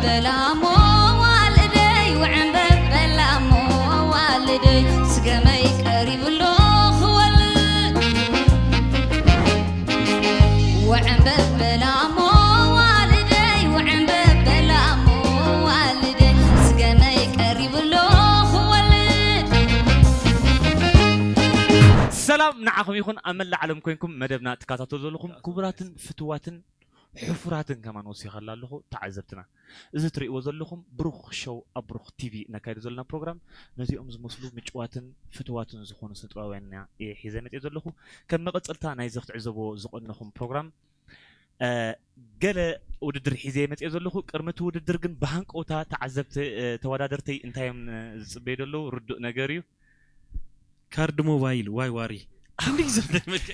በላሞ ዋልደይ ውዕምበብ በላሞ ዋልደይ ስገመይ ቀሪቡ ኣሎ ክወልድ ውዕምበብ በላሞ ዋልደይ ውዕምበብ በላሞ ዋልደይ ስገመይ ቀሪቡ ኣሎ ክወልድ ሰላም ንዓኹም ይኹን ኣብ መላእ ዓለም ኮይንኩም መደብና ትከታተሉ ዘለኹም ክቡራትን ፍትዋትን ሕፉራትን ከማን ወሲኸላ ኣለኹ ተዓዘብትና። እዚ ትርእይዎ ዘለኹም ብሩኽ ሾው ኣብ ብሩኽ ቲቪ እነካይዶ ዘለና ፕሮግራም ነዚኦም ዝመስሉ ምጭዋትን ፍትዋትን ዝኾኑ ስነጥበባውያን እየ ሒዘ መፅየ ዘለኹ። ከም መቐፀልታ ናይዚ ክትዕዘቦ ዝቐነኹም ፕሮግራም ገለ ውድድር ሒዘ መፅየ ዘለኹ። ቅድሚ እቲ ውድድር ግን ብሃንቀውታ ተዓዘብቲ ተወዳደርተይ እንታይ እዮም ዝፅበዩ ዘለዉ ርዱእ ነገር እዩ። ካርድ ሞባይል ዋይ ዋሪ ክንደይ ግዜ ደመልከ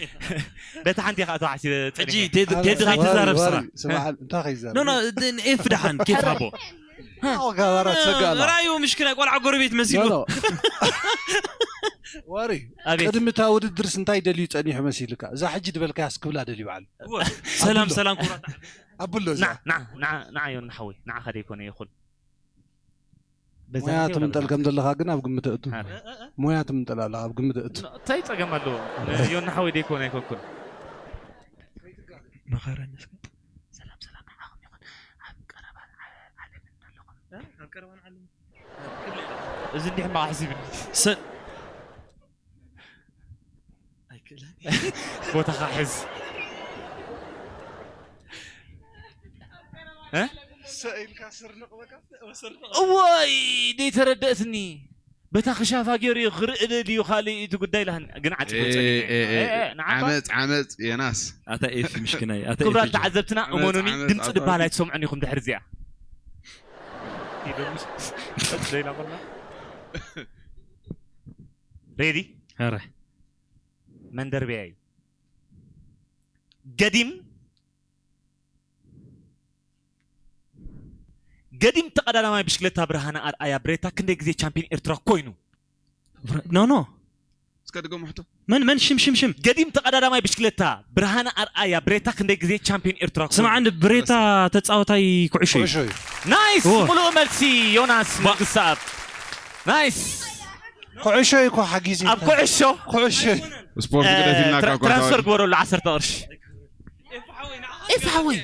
በቲ ሓንቲ ከዓ ተባዕሲ ሕጂ ቴዲ ቴዲ ከይትዛረብ ስራ ስማዓል እንታይ ከይዛረብ ኖ ኖ ኤፍ ደሓን ኬፍ ሃቦ ጋባራት ሰጋላ ራዩ ምሽክና ቆልዓ ጎረቤት መሲሉ ኖ፣ ኖ። ዋሪ ኣቤት። ቅድሚ እታ ውድድርስ እንታይ ደልዩ ጸኒሑ መሲልካ እዛ ሕጂ ድበልካያስ ክብላ ደልዩ በዓል ሰላም ሰላም ኩራት ኣብሎ ንዓ ንዓ ንዓ ንዓ ዮኒ ሓወይ ንዓኻ ደይኮነ ይኹን በዛ ሞያ ናተይ ትምንጠል ወላ ከም ዘለኻ ግን ኣብ ግምት እቱ ኣረ፣ ሞያ ትምንጠል ኣለኻ ኣብ ግምት እቱ እንታይ ጸገም ኣለዎ ንዮኒ ሓወይ ደይኮነ ኣይኮንኩን መኸረኒ እስከ ሰላም ሰላም ንዓኹም ይኹን ኣብ ቀረባ ዓለምን ዘለኹም ኣብ ቀረባን ዓለም እዚ እንዲሕ ሕማቕ ኣሕሲብኒ ሰ ኣይክእለን ቦታኻ ሕዝ እ? ሰኢልካ ስርንቕ በቃ እዋይ ደይተረደእትኒ በታ ክሻፋ ገይሩ ክርኢ ደልዩ ካልእ እቲ ጉዳይ ኢላን ግን ዓፂ ዓመፅ ዓመፅ የናስ ኣታ ኤፊ ምሽክናይ ኣታ ክቡራት ኤፊ ተዓዘብትና ዓመፅ፣ እመኑኒ ዓመፅ፣ ድምፂ ኣታ ድበሃል ኤፊ። ኣይትሰምዑን ኢኹም ድሕሪ እዚኣ ኢሎምስ ቀስ ደይላ ቆላ ሬዲ ኧረ መንደርቢያ እዩ ገዲም ገዲም ተቐዳዳማይ ብሽክለታ ብርሃነ ኣርኣያ ብሬታ ክንደይ ግዜ ቻምፒዮን ኤርትራ ኮይኑ ኖ ኖ እስከ ድገሙ ሕቶ መን መን ሽም ሽም ሽም ገዲም ተቐዳዳማይ ብሽክለታ ብርሃነ ኣርኣያ ብሬታ ክንደይ ግዜ ቻምፒዮን ኤርትራ ኮይኑ ስማዕ እንዲ ብሬታ ተፃወታይ ኩዕሾ እዩ ኩዕሾ እዩ ናይስ ኦ። ሙሉእ መልሲ ዮናስ መንግስተኣብ ናይስ ኩዕሾ እዩ እኮ ሓጊዙ ኣብ ኩዕሾ ኩዕሾ እዩ ስፖርት ግደፊልና ካብ ትራንስፈር ኮርታዊ ግበረሉ ዓሰርተ ቅርሺ ኤፍ ሓወይ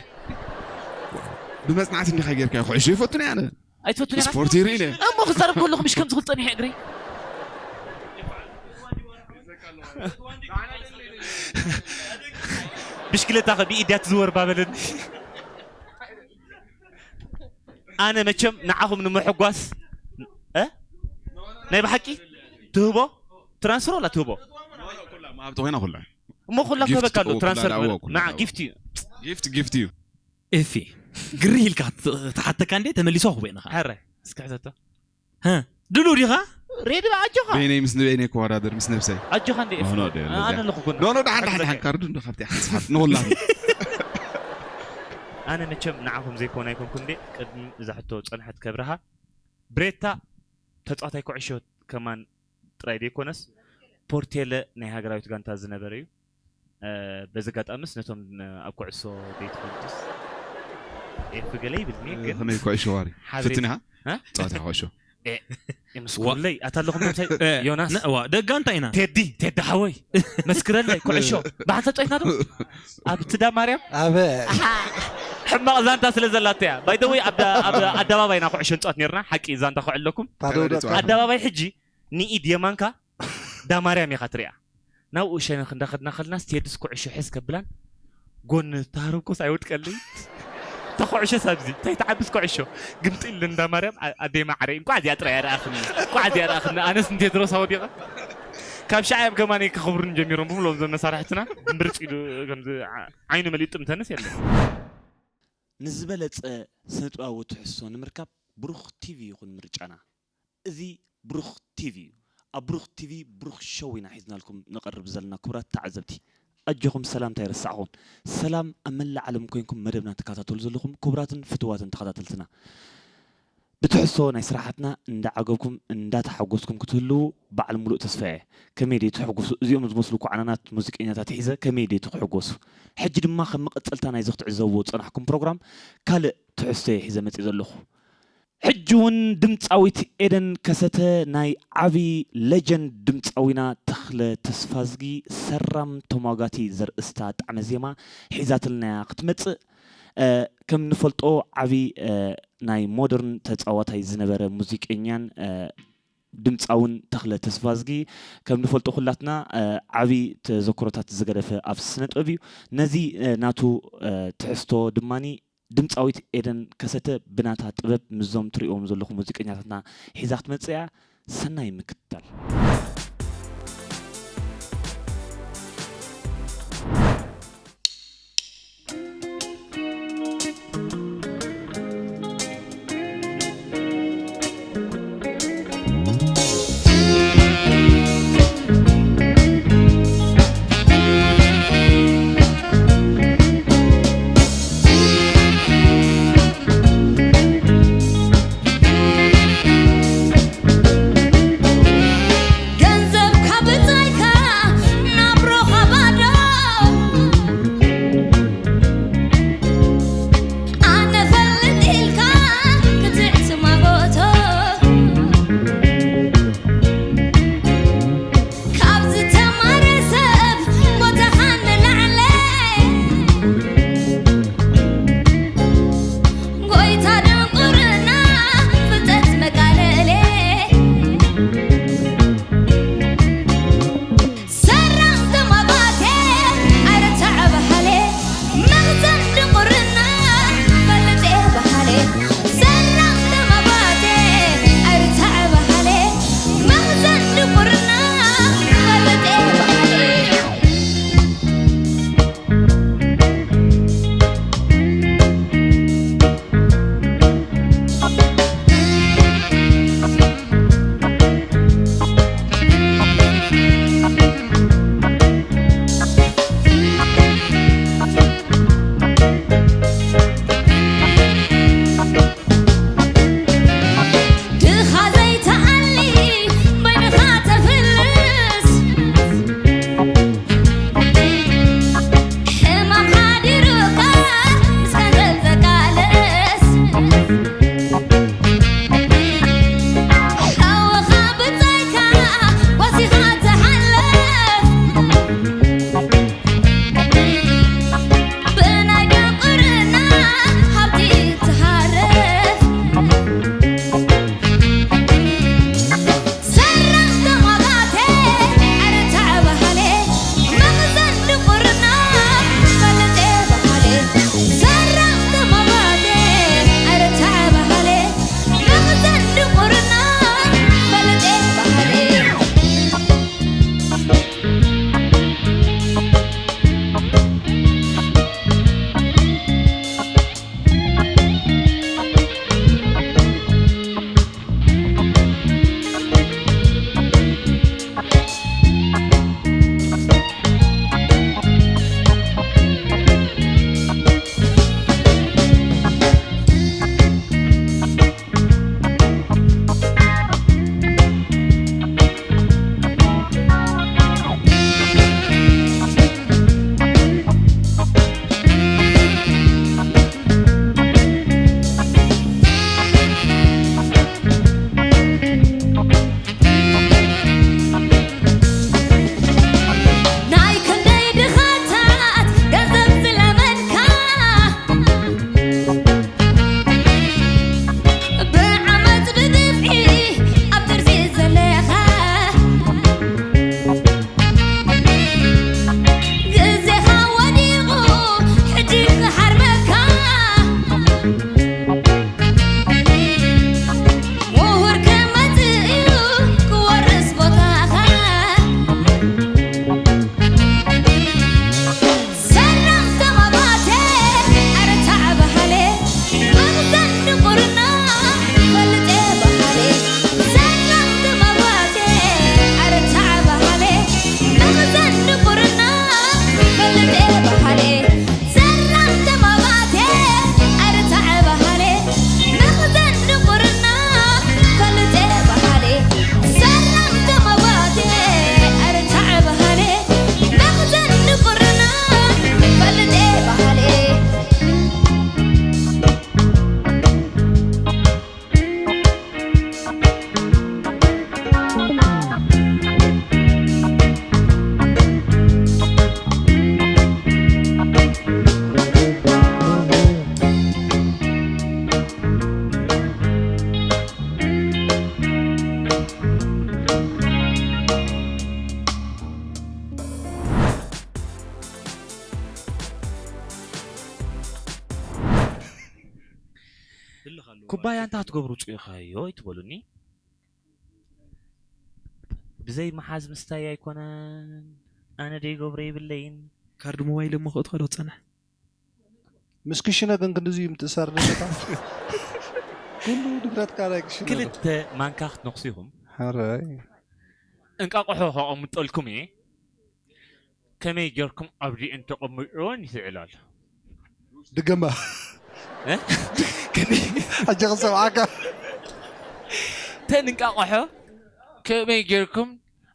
ብመፅናዕቲ እንዲኻ ጌርካ ኩዕሾ ይፈቱን ኣነ ኣይትፈቱን ኢኻ ስፖርት ይርኢ ነ እሞ ክዛረብ ከለኹ ምሽ ከምዚ ክብል ፀኒሐ እግረይ ብሽክለታ ከ ብኢድያ ትዝወር ባበለኒ ኣነ መቸም ንዓኹም ንምሕጓስ እ? ናይ ብሓቂ ትህቦ ትራንስፈር ወላ ትህቦ ማብቲ ኮይና ኩላ እሞ ኩላ ክህበካ ኣሎ ትራንስፈር ንዓ ጊፍት እዩ ጊፍት ጊፍት እዩ ኤፊ ግሪ ኢልካ ትሓተካ እንዴ ተመሊሶ ክበ ኢንኻ ሐረ እስኪ ሕዘቶ ድሉ ዲኻ ሬዲ ኣጆኻ በይነይ ምስ ንበይነይ ክወዳደር ምስ ነብሰይ ኣጆኻ እንዴ ኖ፣ ኖ፣ ኖ፣ ኣነ ኣለኹ ጎና ኖ ኖ ደሓን ደሓን ደሓን ካርዱ እንዶ ካብቲ ሓንቲ ሰዓት ንኹላ ኣነ መቸም ንዓኹም ዘይኮነ ኣይኮንኩ እንዴ ቅድሚ እዛ ሕቶ ፀንሐት ከብርሃ ብሬታ ተፃዋታይ ኩዕሾ ከማን ጥራይ ዘይኮነስ ፖርቴለ ናይ ሃገራዊት ጋንታ ዝነበረ እዩ በዚ ኣጋጣምስ ነቶም ኣብ ኩዕሶ ዘይትፈልጡስ ኤፍ ገለ ይብልኒ ግን ከመይ ኩዕሾ ዋሪ ሓበሬታ- ፍትን ኢኻ እ? ፀዋታ ኩዕሾ ምስኩለይ ኣታ ኣለኹም ምንታይ ዮናስ ዋ ደጋ እንታይ ኢና ቴዲ ቴዲ ሓወይ መስክረለይ ኩዕሾ ብሓንሳብ ጫይትና ዶ ኣብቲ ዳ ማርያም ኣበ ሕማቕ ዛንታ ስለ ዘላቶ እያ ባይደወይ ኣብ ኣደባባይና ኩዕሾ ንፃወት ነርና ሓቂ ዛንታ ክዕለኩም ፓዶሎ ጸዋታ። ኣደባባይ ሕጂ ንኢድ የማንካ ዳ ማርያም ኢኻ ትሪኣ ናብኡ ሸነኽ እንዳኸድና ከለና ስቴድስ ኩዕሾ ሕዝ ከብላን ጎኒ ተሃረብኮስ ኣይወድቀለይ ተኩዕሾ ሳብዚ እንታይ ተዓብስ ኩዕሾ ግምጢል እንዳ ማርያም ኣደይ ማዕረይ እንኳዕ እዚኣ ጥራይ ኣርኣኽኒ እንኳዕ እዚኣ ኣርኣኽኒ ኣነስ ንቴድሮስ ኣወዲቐ ካብ ሻዕያብ ከማኒ ክኽብሩን ጀሚሮም ብብሎም ዞም መሳርሕትና ድምብርፅ ኢሉ ከምዚ ዓይኑ መሊጡ ምተንስ የለን ንዝበለፀ ስነጥበባዊ ትሕዝቶ ንምርካብ ብሩኽ ቲቪ ይኹን ምርጫና። እዚ ብሩኽ ቲቪ እዩ። ኣብ ብሩኽ ቲቪ ብሩኽ ሾው ኢና ሒዝናልኩም ንቐርብ ዘለና ክቡራት ተዓዘብቲ። ኣጆኹም ሰላምታ ይረሳዕኹም። ሰላም ኣብ መላእ ዓለም ኮይንኩም መደብና ትከታተሉ ዘለኹም ክቡራትን ፍትዋትን ተኸታተልትና። ብትሕዝቶ ናይ ስራሓትና እንዳዓገብኩም እንዳተሓጎስኩም ክትህልዉ በዓል ሙሉእ ተስፋ እየ። ከመይ ደይ ትሕጉሱ እዚኦም ዝመስሉ ኳዕናናት ሙዚቀኛታት ሒዘ ከመይ ደይ ትሕጎሱ። ሕጂ ድማ ከም መቐፀልታ ናይዚ ክትዕዘብዎ ዝፀናሕኩም ፕሮግራም ካልእ ትሕዝቶ እየ ሒዘ መፅእ ዘለኹ። ሕጂ እውን ድምፃዊት ኤደን ከሰተ ናይ ዓቢ ሌጀንድ ድምፃዊና ተኽለ ተስፋዝጊ ሰራም ተሟጋቲ ዘርእስታ ጣዕመ ዜማ ሒዛትልና እያ ክትመጽእ። እ፣ ከም ንፈልጦ ዓቢ፣ እ፣ ናይ ሞደርን ተጻዋታይ ዝነበረ ሙዚቀኛን፣ እ፣ ድምፃውን ተኽለ ተስፋዝጊ ከም ንፈልጦ ኩላትና፣ እ፣ ዓቢ ተዘክሮታት ዝገደፈ ኣብ ስነ ጥበብ እዩ። ነዚ፣ እ፣ ናቱ፣ እ፣ ትሕዝቶ ድማኒ ድምፃዊት ኤደን ከሰተ ብናታ ጥበብ ምስዞም ትሪእዎም ዘለኹም ሙዚቀኛታትና ሒዛ ክትመጽእ እያ። ሰናይ ምክትታል። ባያ እንታይ ክትገብሩ ውፅኢኻዮ ኣይትበሉኒ። ብዘይ መሓዝ ምስታይ ኣይኮነን። ኣነ ደይገብሮ የብለይን። ካርድ ሞባይል እሞ ከእትኻ ዶ ትፀንሕ? ምስ ክሽነ ግን ክንድዚ እዩ ምትእሳር ደለካ። ኩሉ ንብረትካ ናይ ክሽነ ዶ? ክልተ ማንካ ክትነኽሱ ኢኹም። ሓራይ እንቃቆሖ ከቐምጠልኩም እየ። ከመይ ጌርኩም ኣብዚአን ተቐምጥወን ይስዕላል። ድገማ። እ? ከመይ ሕጂ ክሰምዓካ። ተን እንቃቆሖ ከመይ ጌርኩም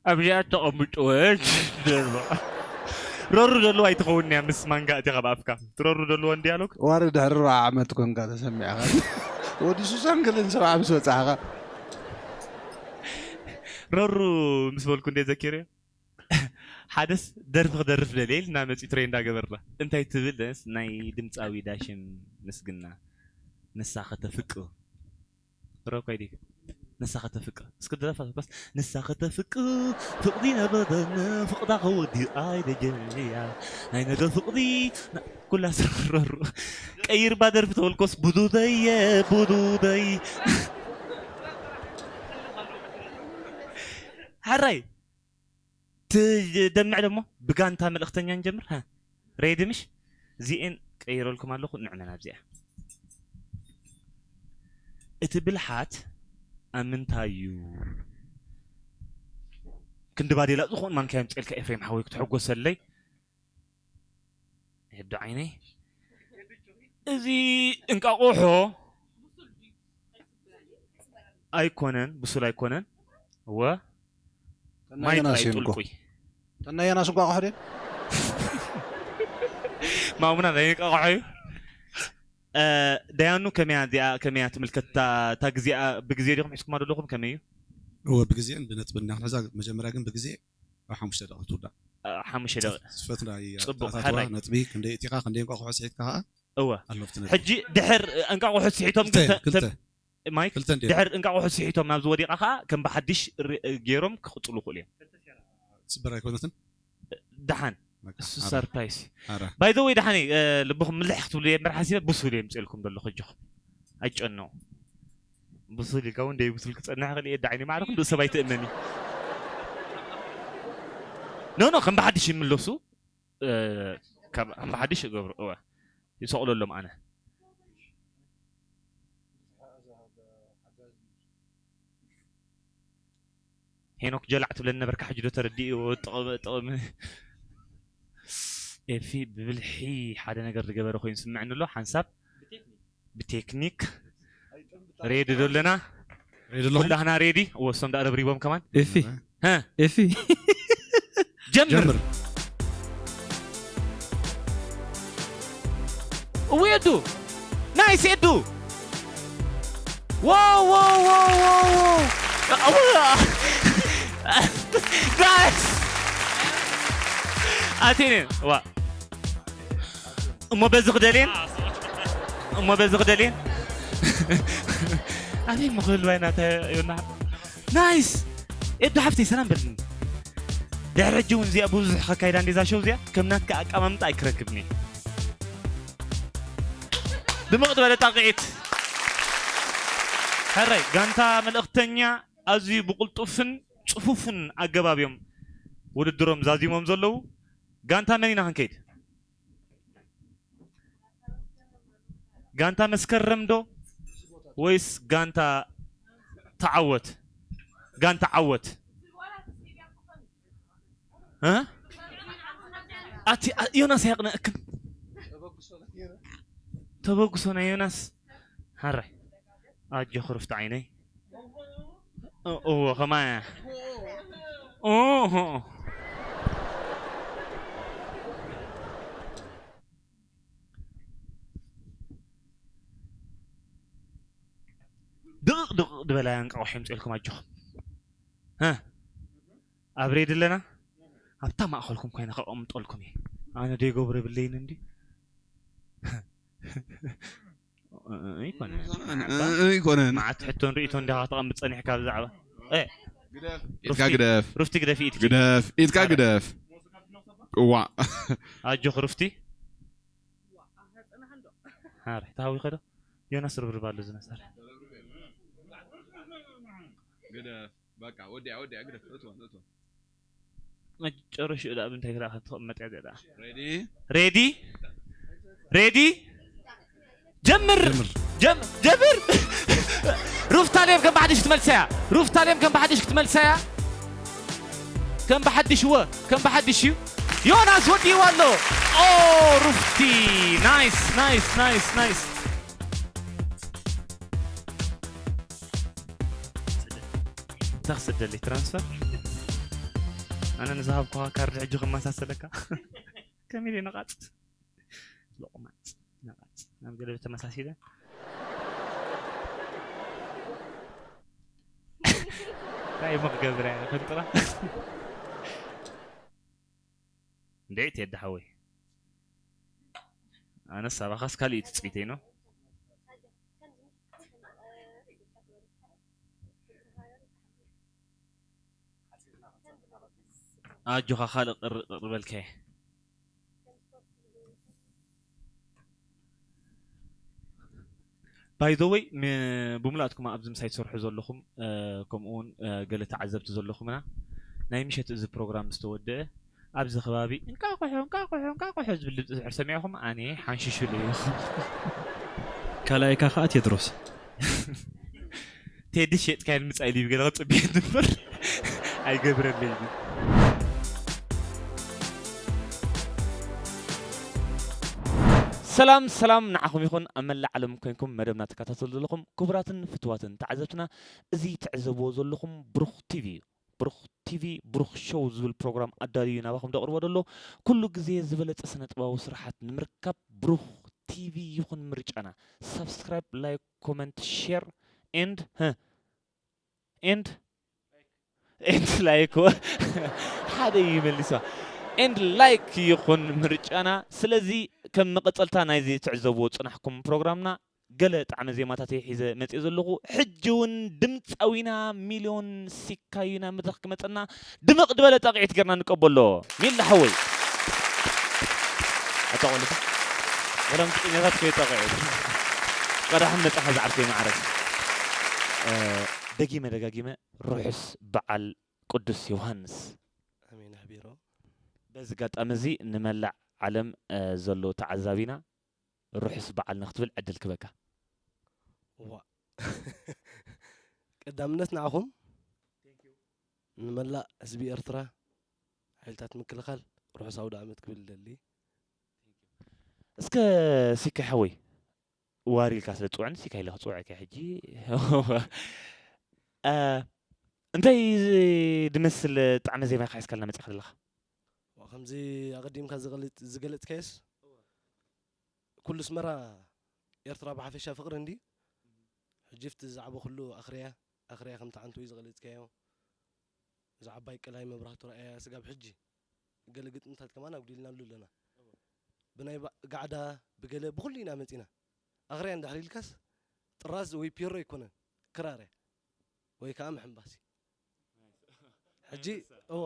ኣብዚኣ ተቐምጥወን? ደርባ ረሩ ደሉ ኣይትኸውን እያ። ምስ ማንጋ እቲ ካብ ኣፍካ ትረሩ ደልዎ ዲያሎግ። ዋሪ ድሕሪ ኣርባዓ ዓመት ኮንካ ተሰሚዕኻ። ወዲ ሱሳን ገለን ሰብዓ ምስ በጻሕኻ። ረሩ ምስ በልኩ እንደ ዘኪረ ሓደስ ደርፊ ክደርፍ ደልየ ኢልና መፂ ትሬ እንዳገበርና እንታይ ትብል ደስ ናይ ድምፃዊ ዳሽም ምስግና ንሳ ከተፍቅሩ ረኮይ ዲ ንሳ ከተፍቅር እስኪ ድረፋ በስ ንሳ ከተፍቅር ፍቅሪ ነበረን ፍቅራ ከወዲ ኣይደጀያ ናይ ነገር ፍቅሪ ኩላ ስረሩ ቀይር ባደርፊ ተወልኮስ ቡዱደየ ቡዱደይ ሓራይ ትደምዕ ደሞ ብጋንታ መልእክተኛ ንጀምር ሬዲ ምሽ እዚኤን ቀይረልኩም ኣለኹ ንዕመን ኣብዚኣ እቲ ብልሓት ኣብ ምንታይ እዩ ክንዲ ባዴላ ዝኾን ማንካዮም ፀልካ ኤፍሬም ሓወይ ክትሕጎሰለይ ሄዶ ዓይነይ እዚ እንቃቆሖ ኣይኮነን ብሱል ኣይኮነን እወ ማይ ጥራይ ጥልቁይ ተናየና ስንቋ ቆሕዴ ማሙና ናይ እንቃቆሖ እዩ ደያኑ ከመያ እዚኣ ከመያ ትምልከት እታ ግዜኣ ብግዜ ዲኹም ሒዝኩማ ዘለኹም ከመይ እዩ እወ ብግዜን ብነጥብን ኢና ክንሕዛ መጀመርያ ግን ብግዜ ኣብ ሓሙሽተ ደቂቕ ትውዳእ ሓሙሽተ ደቂቕ ዝፈትና ጽቡቕ፣ ኣታትዋ ሕራይ። ነጥቢ ክንደይ እቲኻ ክንደይ እንቋቑሖ ስሒትካ ከዓ እወ ኣሎ ኣብቲ ነጥቢ ሕጂ ድሕር እንቃቑሑ ስሒቶም ክልተ ግን ተ- ክልተ ተ- ማይክ ክልተ እንዴ ድሕር እንቃቑሑ ስሒቶም ናብ ዝወዲቓ ከዓ ከም ብሓድሽ ር- ገይሮም ክቕፅሉ ይኽእሉ እዮም ስበር ኣይኮነትን ደሓን በቃ፣ እሱ ኣረ፣ ሰርፕራይዝ ኣረ። ባይ ዘ ወይ ደሓን እየ፣ እ፣ ልብኹም ምልሕ ክትብሉ እየ እምበር ሓሲበ ብሱል እየ ምፅልኩም ዘለኹ እጆኹም ኣይጨነው ብሱል ኢልካ እውን ደይ ብሱል ክፀንሕ ክእል እየ ዳዓይኒ ማዕረ ክንዱ ሰብ ኣይትእመኒ ኖ ኖ ከም ብሓድሽ ይምለሱ እ፣ ካብ ከም ብሓድሽ እገብሩ እወ ይሰቕለሎም ኣነ ሄኖክ ጀላዕ ትብለኒ ነበርካ ሕጂ ዶ ተረዲእዎ ጥቕሚ ጥቕሚ ኤፊ ብብልሒ ሓደ ነገር ዝገበረ ኮይኑ ስምዕኒ ኣሎ ሓንሳብ ብቴክኒክ ሬዲ ዶ ኣለና ሬዲ ኣለኹም ኩላህና ሬዲ ወሶም ዳ ረብሪቦም ከማን ኤፊ ሀ ኤፊ ጀምር ጀምር እወ ኤዱ ናይስ ኤዱ ዋው ዋው ዋው ዋው ዋው ጋይስ ኣቴኔ ዋ እሞ በዚ ክደልየን እሞ በዚ ክደልየን ኣበይ ምክህልዋይ ናተ ዮና ናይስ ኤዱ ሓፍተይ ሰላም በልኒ ድሕሪ ሕጂ እውን እዚኣ ብዙሕ ከካይዳ እንዴዛ ሸው እዚኣ ከም ናትካ ኣቀማምጣ ኣይክረክብኒ ድምቕ ዝበለ ጣቕዒት ሕራይ ጋንታ መልእኽተኛ ኣዝዩ ብቕልጡፍን ጽፉፍን ኣገባብ እዮም ውድድሮም ዛዚሞም ዘለዉ ጋንታ መን ኢና ክንከይድ ጋንታ መስከረም ዶ ወይስ ጋንታ ተዓወት? ጋንታ ዓወት እ? ኣቲ ዮናስ ያቅነእክን ተበግሶ ናይ ዮናስ ሓራይ ኣጆ ክርፍቲ ዓይነይ እዎ ከማያ ድቕቕ ድቕቕ ዝበላ እንቃቑሖ የምፅኤልኩም ኣጆኹም እ ኣብ ሬድ ኣለና ኣብታ ማእኸልኩም ኮይነ ከቐምጠልኩም እየ ኣነ ደይገብሮ የብለይን እንዲ ይኮነ ይኮነን መዓት ሕቶን ርእቶን እንዲኻ ተቐምጥ ፀኒሕካ ብዛዕባ ኢድካ ግደፍ ሩፍቲ ግደፊ ኢድኪ ግደፍ ኢድካ ግደፍ እዋ ኣጆኽ ሩፍቲ ሓር ተሃዊኸ ዶ ዮናስ ርብርብ ኣሎ እዚ መሳርሒ ግደፍ። በቃ፣ ወዲያ፣ ወዲያ፣ ግደፍ። እትወን፣ እትወን። መጨረሻ ደኣ ብምንታይ ክልኣ ክትቕመጥ እያ ደኣ። ሬዲ? ሬዲ? ሬዲ? ጀምር! ጀምር! ጀም-፣ ጀምር! ሩፍታሌም ከም ብሓድሽ ክትመልሰያ። ሩፍታሌም ከም ብሓድሽ ክትመልሰያ። ከም ብሓድሽ ወ-፣ ከም ብሓድሽ እዩ። ዮናስ ወዲእዋ ኣሎ። ኦ፣ ሩፍቲ። ናይስ፣ ናይስ፣ ናይስ፣ ናይስ። እንታይ ክስደለይ ትራንስፈር? ኣነ ንዝሃብኩኻ ካርድ ሕጂ ክመሳሰለካ? ከመይ ኢለ ነቓጽ? ሎቕማጽ፣ ነቓጽ። ናብ ገለ ተመሳሲለ? እንታይ እሞ ክገብር እየ? ፈንጥራ? እንዴ፣ ቴዲ ሓወይ። ኣነስ ኣባኻስ ካልእ እዩ ትጽቢተይ ነው። ኣጆኻ ካልእ ቅር-፣ ቅርበልከ። By the way፣ ም-፣ ብምልኣትኩም ኣብዚ ምሳይ ትሰርሑ ዘለኹም፣ እ፣ ከምኡ እውን፣ እ፣ ገለ ተዓዘብቲ ዘለኹምና፣ ናይ ምሸት እዚ ፕሮግራም ምስ ተወደአ፣ ኣብዚ ከባቢ እንቃቑሖ፣ እንቃቑሖ፣ እንቃቑሖ ዝብል ድምፂ ድሕር ሰሚዕኹም፣ ኣነ ሓንሽሽሉ እዩ። ካልኣይካ ከዓ ቴድሮስ። ቴዲ ሸጥካዮ ንምጻእ ኢሉ ገለ ክጽበየኒ እምበር ኣይገብረለይን እዩ። ሰላም፣ ሰላም ንዓኹም ይኹን፣ ኣብ መላእ ዓለም ኮይንኩም መደብና ትከታተሉ ዘለኹም ክቡራትን ፍትዋትን ተዓዘብትና፣ እዚ ትዕዘብዎ ዘለኹም ብሩኽ ቲቪ እዩ። ብሩኽ ቲቪ፣ ብሩኽ ሾው ዝብል ፕሮግራም ኣዳልዩ ናባኹም ደቕርቦ ደሎ። ኩሉ ግዜ ዝበለጸ ስነ ጥበባዊ ስራሓት ንምርካብ ብሩኽ ቲቪ ይኹን ምርጫና። ሳብስክራይብ፣ ላይክ፣ ኮመንት፣ ሼር ኤንድ፣ ህ፣ ኤንድ፣ ኤንድ ላይክ ወ-፣ ሓደ እዩ መሊስዋ። ኤንድ ላይክ ይኹን ምርጫና። ስለዚ ከም መቐጸልታ ናይዚ ትዕዘብዎ ጽናሕኩም ፕሮግራምና፣ ገለ ጣዕመ ዜማታት እየ ሒዘ መጽየ ዘለኹ። ሕጂ እውን ድምጻዊና ሚልዮን ሲካዩ ናብ መድረኽ ክመጸና ድምቕ ዝበለ ጣቕዒት ጌርና ንቀበሎ። ሚላ ሓወይ። ኣታ ቆልዑ፣ ወላ ሙዚቀኛታት ከይጠቕዑ። ቀዳሕም መጻኻ ዝዓርከይ ማዕረግ። እ፣ ደጊመ ደጋጊመ ርሑስ በዓል ቅዱስ ዮሃንስ። ኣሜን ኣሕቢሮ። በዚ ኣጋጣሚ እዚ ንመላእ ዓለም፣ እ፣ ዘሎ ተዓዛቢና ርሑስ በዓል ንክትብል ዕድል ክበካ። ዋ። ቀዳምነት ንዓኹም፣ ንመላእ ህዝቢ ኤርትራ፣ ሓይልታት ምክልኻል ርሑስ ኣውደ ዓመት ክብል እደሊ። እስከ ሲካ ሓወይ፣ ዋሪ ኢልካ ስለ ትጽውዕኒ፣ ሲካ ኢለ ክጽውዐካ ሕጂ። እ፣ እንታይ ዝመስል ጣዕመ ዜማ ኢኻ ሒዝካልና መጺእካ ዘለኻ? ዋ፣ ከምዚ ኣቐዲምካ ዝገለጽ-፣ ዝገለጽካዮስ፣ ኩሉ ኣስመራ ኤርትራ ብሓፈሻ ፍቕሪ እንድዩ። ሕጂ ኣብቲ ዛዕባ ኩሉ ኣኽርያ፣ ኣኽርያ ከምቲ ዓንተወይ ዝገለጽካዮ፣ እዛ ዓባይ ቀላይ መብራህቱ ረኣያ ስጋብ ሕጂ ገለ ግጥምታት ከማን ኣጉዲልናሉ ኣለና። ብናይ ባ-፣ ጋዕዳ፣ ብገለ፣ ብኹሉ ኢና መጺና። ኣኽርያ እንድሕር ኢልካስ ጥራዝ ወይ ፒሮ ኣይኮነን፣ ክራር እያ። ወይ ከኣ ምሕንባስ እዩ። ሕጂ፣ እዋ፣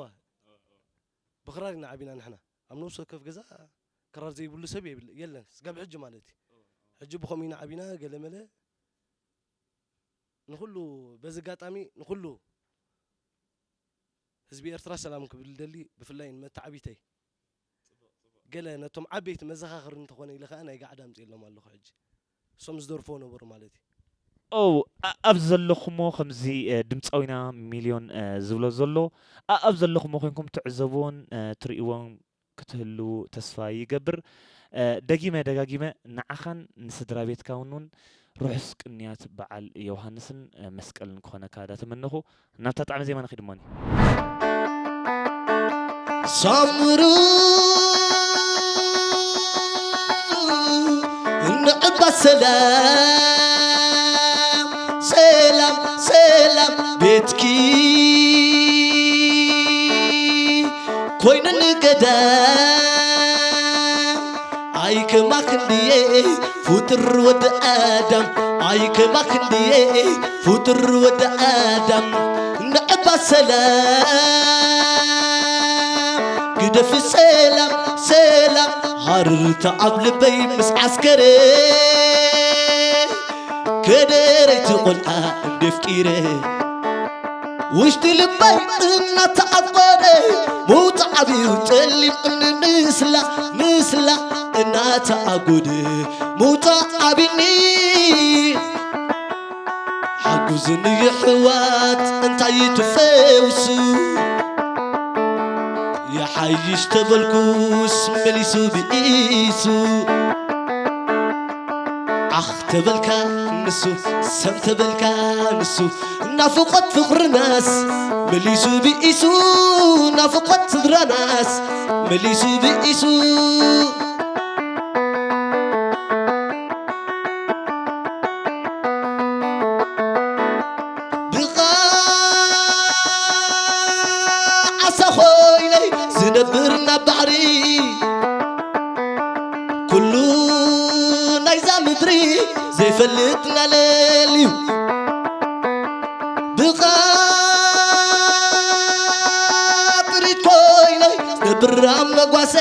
ብኽራር ኢና ዓቢና ንሕና። ኣብ ነፍሲ ወከፍ ገዛ ክራር ዘይብሉ ሰብ የብል-፣ የለን፣ ስጋብ ሕጂ ማለት እዩ። ሕጂ ብኸምኡ ኢና ዓቢና፣ ገለ መለ ንኹሉ፣ በዚ ኣጋጣሚ ንኹሉ ህዝቢ ኤርትራ ሰላም ክብል ደሊ፣ ብፍላይ ንመተዓቢተይ። ገለ ነቶም ዓበይቲ መዘኻኽሪ እንተኾነ ኢለ ኸኣ ናይ ጋዕዳ ኣምጽኤሎም ኣለኹ ሕጂ። እሶም ዝደርፍዎ ነበሩ ማለት እዩ። ኦ፣ ኣ-፣ ኣብ ዘለኹሞ ከምዚ፣ እ፣ ድምጻዊና ሚልዮን፣ እ፣ ዝብሎ ዘሎ፣ ኣ-፣ ኣብ ዘለኹሞ ኮይንኩም ትዕዘብዎን፣ እ፣ ትርእይዎን ክትህልዉ ተስፋ ይገብር። እ፣ ደጊመ ደጋጊመ ንዓኻን ንስድራ ቤትካን እውን ርሑስ ቅንያት በዓል ዮሃንስን፣ እ፣ መስቀልን ክኾነካ ዳተመነኹ፣ ናብታ ጣዕመ ዜማ ንኺድ እሞኒ። ሳምሩ ንዕባ ሰላም፣ ሰላም፣ ሰላም ቤትኪ ኮይነኒ ገዳም። ኣይ ከማኽን ድየ ፍጡር ወዲ ኣዳም፣ ኣይ ከማኽን ድየ ፍጡር ወዲ ኣዳም። ንዕባ ሰላም ግደፊ ሰላም፣ ሰላም ሃርርታ ኣብ ልበይ ምስ ዓስከረ ከደረይቲ ቆልዓ እንደ ኣፍቂረ ውሽጢ ልበይ እናተዓቆደ፣ ምውጻእ ኣብዩ ጸሊም እምኒ፣ ንስላ ንስላ እናተኣጎደ፣ ምውጻእ ኣብኒ። ሓጉዝኒ የሕዋት እንታይ ትፈውሱ፣ ይሓይሽ ተበልኩስ መሊሱ ብኢሱ። ዓኽ ተበልካ ንሱ፣ ሰም ተበልካ ንሱ፣ ናፍቖት ፍቕርናስ መሊሱ ብኢሱ፣ ናፍቖት ስድራናስ መሊሱ ብኢሱ። ብቓ ዓሳ ኮይነይ ዝነብር ናብ ባሕሪ፣ ኩሉ ናይዛ ምድሪ ዘይፈልጥ ናለልዩ። ብቓ ጥሪት ኮይነይ ዝነብር ኣብ መጓሰ፣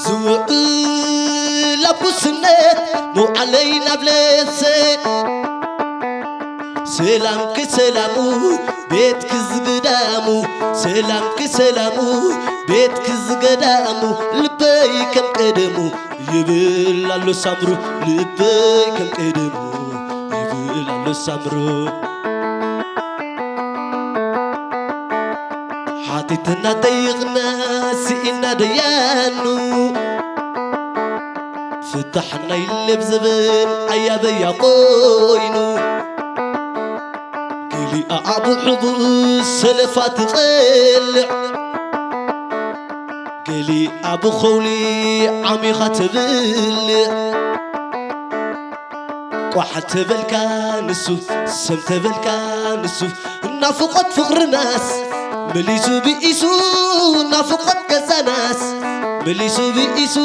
ዝውዕል ኣብ ጉስነት ምውዓለይ ናብ ለብሰ። ሰላምኪ ሰላሙ ቤትኪ ዝግዳሙ፣ ሰላምኪ ሰላሙ ቤትኪ ዝገዳሙ፣ ልበይ ከም ቀደሙ ይብል ኣሎ ሳምሩ፣ ልበይ ከም ቀደሙ ይብል ኣሎ ሳምሩ። ሓቲትና ጠይቕና ስኢና ደያኑ፣ ፍታሕና ይለብ ዘበን ኣያበያ ኮይኑ። ገሊኣ ኣብ ሕቡእ ሰለፋ ትቐልዕ፣ ገሊኣ ብኸውሊ ዓሚኻ ትብልዕ። ቋሕ ተበልካ ንሱ፣ ሰም ተበልካ ንሱ፣ ናፍቖት ፍቕርናስ መሊሱ ብኢሱ፣ ናፍቖት ገዛናስ መሊሱ ብኢሱ።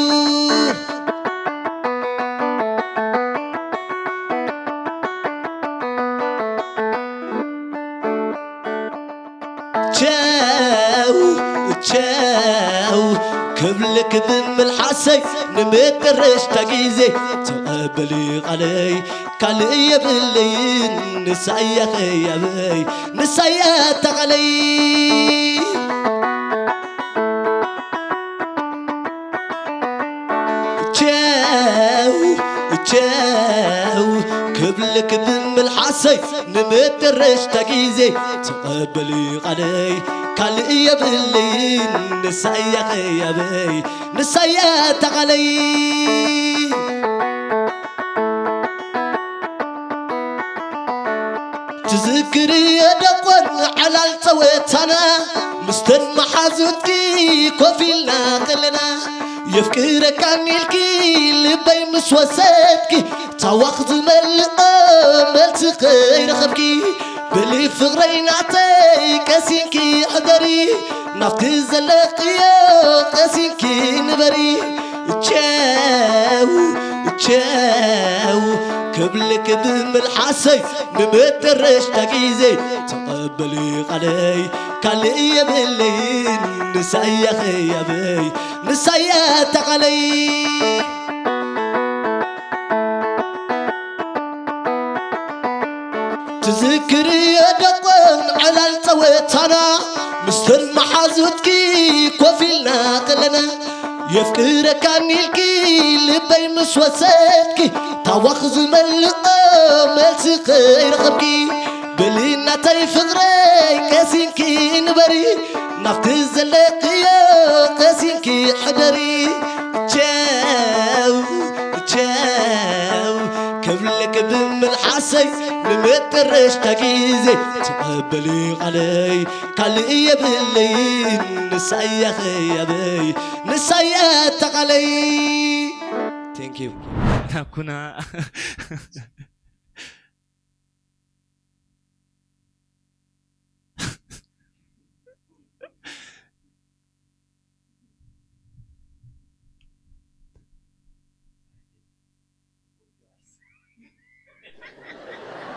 ቸው ቸው ክብልክ ብምልሓሰይ፣ ንመጨረሽታ ግዜ ተቐበሊ ቃለይ። ካልእ የብለይን ንሳያ ኸያበይ፣ ንሳያ ተቓለይ። ቸው ቸው ክብልክ ብምልሓሰይ፣ ንመጨረሽታ ግዜ ተቐበሊ ቃለይ። ካልእ የብለይን ንሳያ ኸያበይ፣ ንሳያ ተቓለይ። ትዝክሪ የደቆን ዕላል ጸወታና፣ ምስተን መሓዙትኪ ኮፍ ኢልና ከለና፣ የፍቅረካን ኢልኪ ልበይ ምስ ወሰድኪ፣ ታዋኽ ዝመልኦ መልሲ ከይረኸብኪ፣ በሊ ፍቕረይ ናተይ ቀሲንኪ ሕደሪ፣ ናብቲ ዘለኽዮ ቀሲንኪ ንበሪ። ቸው ቸው ክብልክ ብምልሓሰይ፣ ንመጨረሽታ ግዜ ተቐበሊ ቃለይ። ካልእ የብለይን ንሳያ ኸያበይ፣ ንሳያ ተቓለይ። ትዝክሪ የደቆን ዕላል ጸወታና፣ ምስተን መሓዙትኪ ኮፍ ኢልና ከለና፣ የፍቅረካን ኢልኪ ልበይ ምስ ወሰድኪ፣ ታዋኽ ዝመልኦ መልሲ ከይረኸብኪ፣ በሊ ናተይ ፍቕረይ ቀሲንኪ ንበሪ፣ ናብቲ ዘለኽዮ ቀሲንኪ ሕደሪ። ቸው ቸው ክብልክ ብምልሓሰይ፣ ንመጨረሽታ ግዜ ተቐበሊ ቃለይ። ካልእ የብለይን ንሳያ ኸያበይ፣ ንሳያ ተቓለይ። Thank you። ናኩና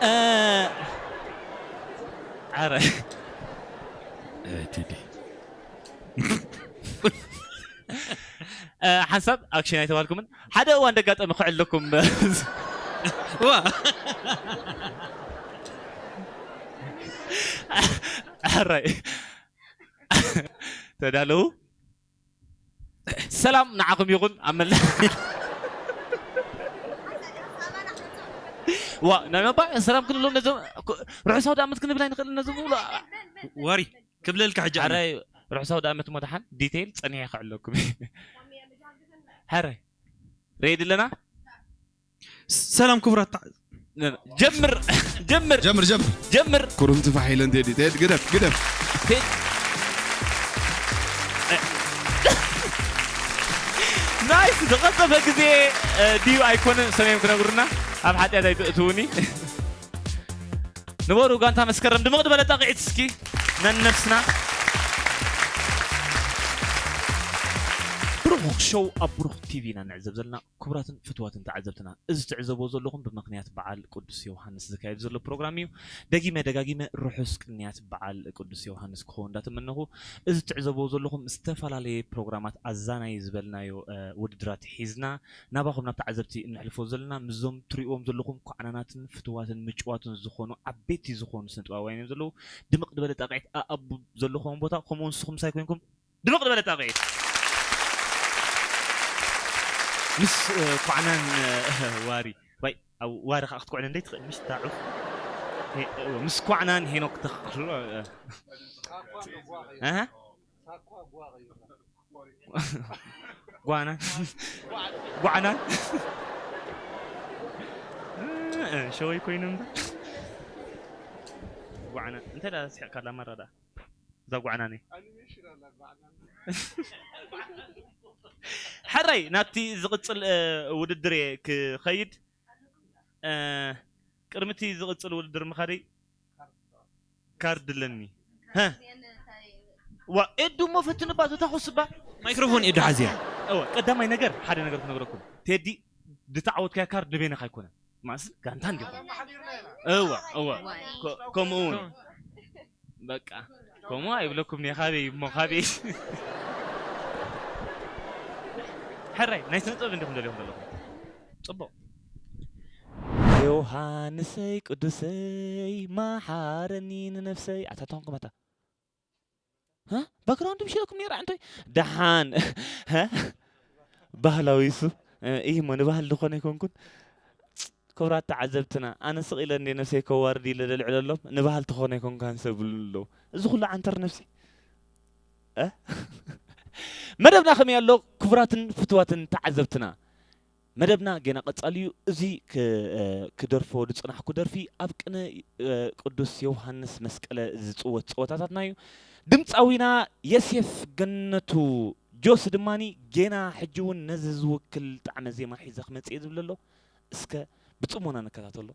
እ፣ ኧረ፣ እ፣ ቴዲ። እ፣ ሓንሳብ ኣክሽን ኣይተባልኩምን። ሓደ እዋን ደጋጠመ ክዕለኩም። ዋ። ኣራይ ተዳለዉ። ሰላም ንዓኹም ይኹን ኣብ መላ ዋ ናይ መባ ሰላም ክንብሎም ነዞም ርሑስ ኣውደ ዓመት ክንብል ኣይንኽእል ነዞም ሙሉ ዋሪ ክብለልካ ሕጂ ኣነ። ኣራይ ርሑስ ኣውደ ዓመት ሞ ደሓን ዲቴይል ጸኒሐ ክዕለኩም። ሕራይ ሬዲ ኣለና። ሰላም ክቡራት ጀምር ጀምር ጀምር ጀምር ጀምር ኩርምቲ ፋሕ ኢለን ቴዲ ቴድ ግደፍ ግደፍ ናይስ ዝቐጠፈ ግዜ ድዩ ኣይኮነን ሰሜም ክነግሩና ኣብ ሓጢኣት ኣይትእትውኒ ንበሩ ጋንታ መስከረም ድምቕ ዝበለ ጣቕዒት እስኪ ነነብስና ብሩኽ ሾው ኣብ ብሩኽ ቲቪ ኢና ንዕዘብ ዘለና ክቡራትን ፍትዋትን ተዓዘብትና እዚ ትዕዘብዎ ዘለኹም ብምኽንያት በዓል ቅዱስ ዮሃንስ ዝካየድ ዘሎ ፕሮግራም እዩ ደጊመ ደጋጊመ ርሑስ ቅንያት በዓል ቅዱስ ዮሃንስ ክኸውን እንዳተመነኹ እዚ ትዕዘብዎ ዘለኹም ዝተፈላለየ ፕሮግራማት ኣዛናይ ዝበልናዮ ውድድራት ሒዝና ናባኹም ናብ ተዓዘብቲ እንሕልፎ ዘለና ምስዞም ትሪእዎም ዘለኹም ኳዕናናትን ፍትዋትን ምጭዋትን ዝኾኑ ዓበይቲ ዝኾኑ ስነጥበባውያን እዮም ዘለዉ ድምቕ ዝበለ ጣቕዒት ኣኣቡ ዘለኹዎም ቦታ ከምኡ ንስኹም ምሳይ ኮይንኩም ድምቕ ዝበለ ጣቕዒት ምስ ኳዕናን ዋሪ ዋሪ ከዓ ክትኩዕነ እንደ ትኽእል ምሽ ታዑፍ ምስ ኳዕናን ሄኖክ ተኽክሎ ጓና ጓና ሸወይ ኮይኑ እምበር ጓዕና እንታይ ዳ ስሕቅካ ኣላ ማራ ዳ እዛ ጓዕናኒ ሕራይ ናብቲ ዝቕፅል ውድድር እየ ክኸይድ ቅድሚ እቲ ዝቕፅል ውድድር ምኻደይ ካርድ ኣለኒ ዋ ኤዱ እሞ ፈትንባ ተታኹስባ ማይክሮፎን ኤዱ ሓዝያ እወ ቀዳማይ ነገር ሓደ ነገር ክነግረኩም ቴዲ ዝተዓወትካዮ ካርድ ንበይንኻ ኣይኮነን ማስ ጋንታ እንዲኹም እወ እወ ከምኡ እውን በቃ ከምኡ ኣይብለኩም ኒ ካበይ እሞ ካበይ ሕራይ ናይ ስነ ጥበብ እንዲኹም ደሊኹም ዘለኹም ፅቡቕ ዮሃንሰይ ቅዱሰይ መሓረኒ ንነፍሰይ ኣታ ተኾንኩም ኣታ ባክግራውንድ ምሽለኩም ነይራ እንቶይ ደሓን ባህላዊ እሱ ይህ ሞ ንባህል ዝኾነ ይኮንኩን ክብራት ተዓዘብትና ኣነ ስቕ ኢለ እንደ ነፍሰይ ከዋርድ ኢለ ደልዕለሎም ንባህል ተኾነ ይኮንካን ሰብ ብሉ ኣለዉ እዚ ኩሉ ዓንተር ነፍሲ መደብና ከመይ ኣሎ ክቡራትን ፍትዋትን ተዓዘብትና መደብና ጌና ቀጻሊ እዩ። እዚ ክደርፎ ዝጽናሕኩ ደርፊ ኣብ ቅነ ቅዱስ ዮውሃንስ መስቀለ ዝጽወት ጸወታታትና እዩ። ድምጻዊና የሴፍ ገነቱ ጆስ ድማኒ ጌና ሕጂ እውን ነዚ ዝውክል ጣዕመ ዜማ ሒዘ ክመጽእ እየ ዝብል ኣሎ። እስከ ብጽሞና ንከታተሎ።